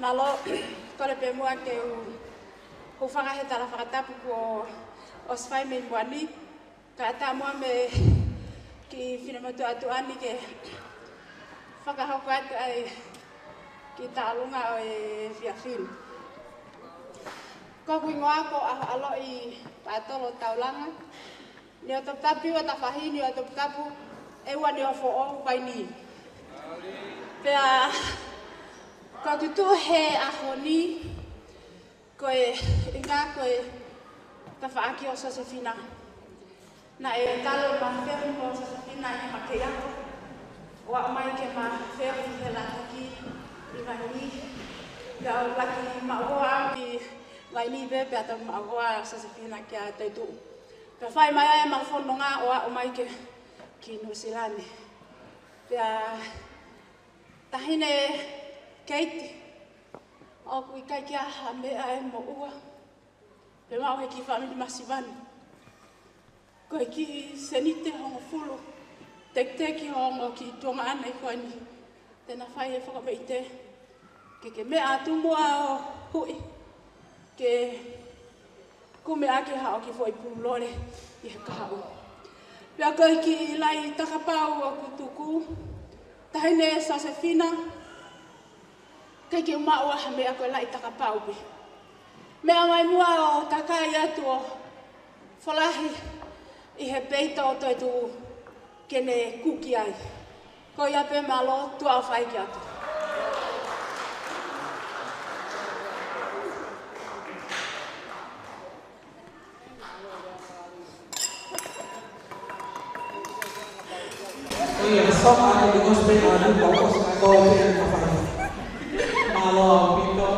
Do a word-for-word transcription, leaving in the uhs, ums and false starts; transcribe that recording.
Mālō, kole pē muʻa ke u hūfanga he tala fakatapu kuo ʻosi fai mei muʻa ni, kae ʻatā muʻa mo e kiʻi finematuʻa atu ʻeni ke fakahoko atu ai e kiʻi tauʻolunga ʻo e efiafi ni. Ko hoku hingoa ko ʻAhoʻaloʻi Patolo Taulanga. Neongo ʻeku tapu ʻi he tafahi, neongo ʻeku tapu ʻi he ua neongo foʻou Vainī. Pea ko ʻeku tuʻu he ʻaho ni, ko e ʻuhinga ko e tafaʻaki ʻo Sosefina. Naʻe talu ʻema feohi mo Sosefina ʻi heʻema kei ako, ʻo aʻu mai ke ma feohi he Laʻataki ʻi Vainī. Pea u laki maʻu hoa au ki Vainī pē, pea toe maʻu hoa ʻa Sosefina kia Toetuʻu. Pea fai mai ai ʻema fononga ʻo aʻu mai ki, ki Nuʻusila ni. Pea taʻahine Keiti, ʻoku ʻikai ke ʻi ai ha meʻa ʻe moʻua. Pea maʻu he kiʻi fāmili masiva ni. Ko e kiʻi sēniti ʻe hongofulu, tekiteki ʻo e ongo kiʻi tuongaʻane ko eni. Te na fai e fakameʻite ke ke meʻa atu muʻa ʻo huʻi, ke kumi ʻaki haʻo kiʻi foʻi pulu lole ʻi he kahaʻu. Pea ko e kiʻi laʻi takapau ʻoku tuku, taʻahine Sosefina, ʻikai ke u maʻu ha meʻa, ko e laʻi takapau pē. Meʻa mai muʻa ʻo takai atu ʻo folahi ʻi he peito ʻo Toetuʻu ke ne kuki ai. Ko ia pē, mālō, tuʻa ʻofa atu. Ko ia, so, ʻa e lingos pē ʻa e lupa, ʻosi ko e pē ʻa e kafahi. Mālō ʻaupito.